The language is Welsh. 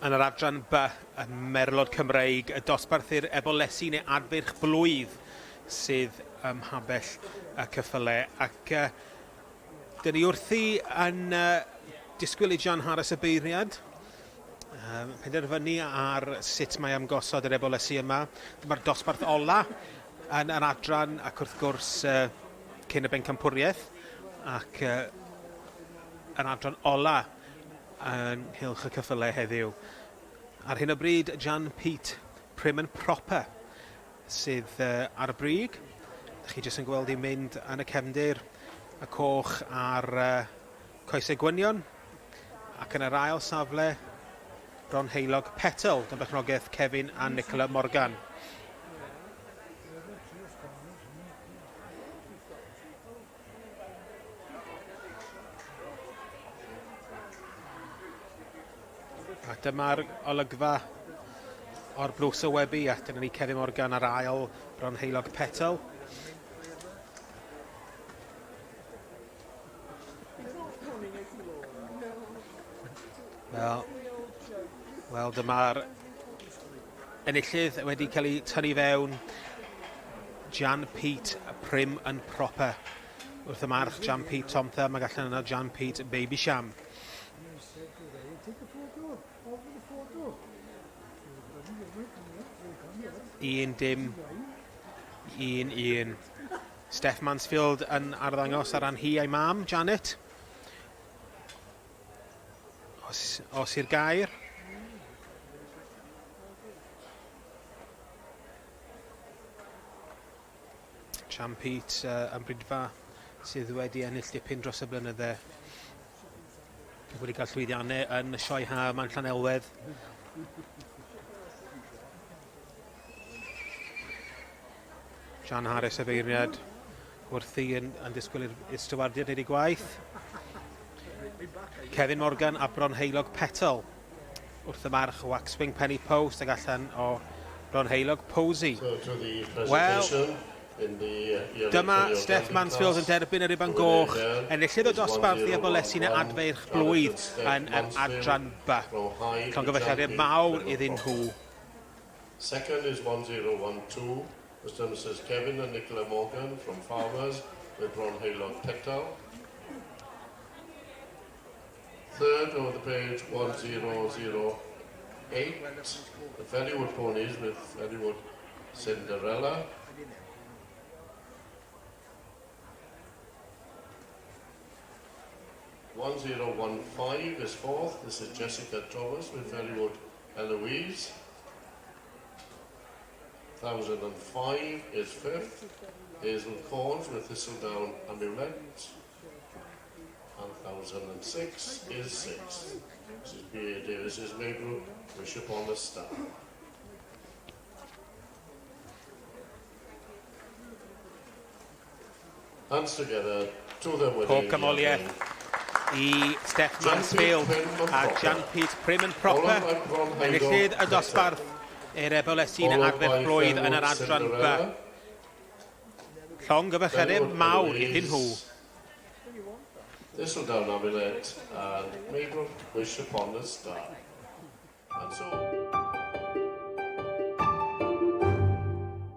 Yn yr adran B, y Merlod Cymreig, y dosbarth i'r ebolesi neu adfeirch blwydd sydd ym mhabell y cyffyle. Ac uh, dyn ni wrthi yn uh, disgwyl i Jan Harris y beirniad um, penderfynu ar sut mae am gosod yr ebolesi yma. Dyma'r dosbarth ola yn yr adran ac wrth gwrs uh, cyn y bencampwriaeth ac uh, yn adran ola ynghylch y ceffylau heddiw. Ar hyn o bryd, Jan Pete Prim and Proper sydd ar y brig. Dych chi jyst yn gweld hi'n mynd yn y cefndir, y coch a'r coesau gwynion. Ac yn yr ail safle, Bron Heulog Petal, dan berchnogaeth Kevin a Nicola Morgan. A dyma'r olygfa o'r blws o webu, a dyna ni Kevin Morgan ar ail Bron Heulog Petal. Wel, wel dyma'r enillydd wedi cael ei tynnu fewn. Jan Pete Prim and Proper. Wrth y march Jan Pete Tomtha, mae allan yna Jan Pete Baby Sham. Un dim, un un. Steph Mansfield yn arddangos ar ran hi a'i mam, Janet. Os, os i'r gair. Chan Pete uh, yn Brydfa sydd wedi ennill dipyn dros y blynydde. Wedi cael llwyddiannau yn y sioe ha yma'n Llanelwedd. Jan Harris y feirniad wrthi yn, yn disgwyl i'r stiwardiad wneud ei gwaith. Kevin Morgan a Bron Heulog Petal wrth y march Waxwing Penny Post ac allan o Bron Heulog Posey. Wel, dyma Steph Mansfield yn derbyn y riban goch, enillydd y dosbarth i abolesi neu adfeirch blwydd yn yr adran B. Llongyfarchiadau mawr iddyn nhw. Second is 1012, Mr and Mrs Kevin and Nicola Morgan from Farmers with Bron Heulog Petal. Third over the page 1008, the Ferrywood Ponies with Ferrywood Cinderella. 1015 is fourth. This is Jessica Thomas with Ferrywood Eloise. 1005 is fifth. Hazel Corns with Thistledown Amulet. And 1006 is sixth. This is B.A. Davis's Maybrook, Wish Upon a Star. Hands together to the winning. Pob canmoliaeth i Steph Mansfield a Jan Pete Prim and Proper, enillydd y dosbarth i'r Ebolesyn Adfer Blwydd yn yr adran B. Llongyfarchiadau mawr iddyn nhw. Thistledown Amulet and Maybrook Wish Upon a Star. And so...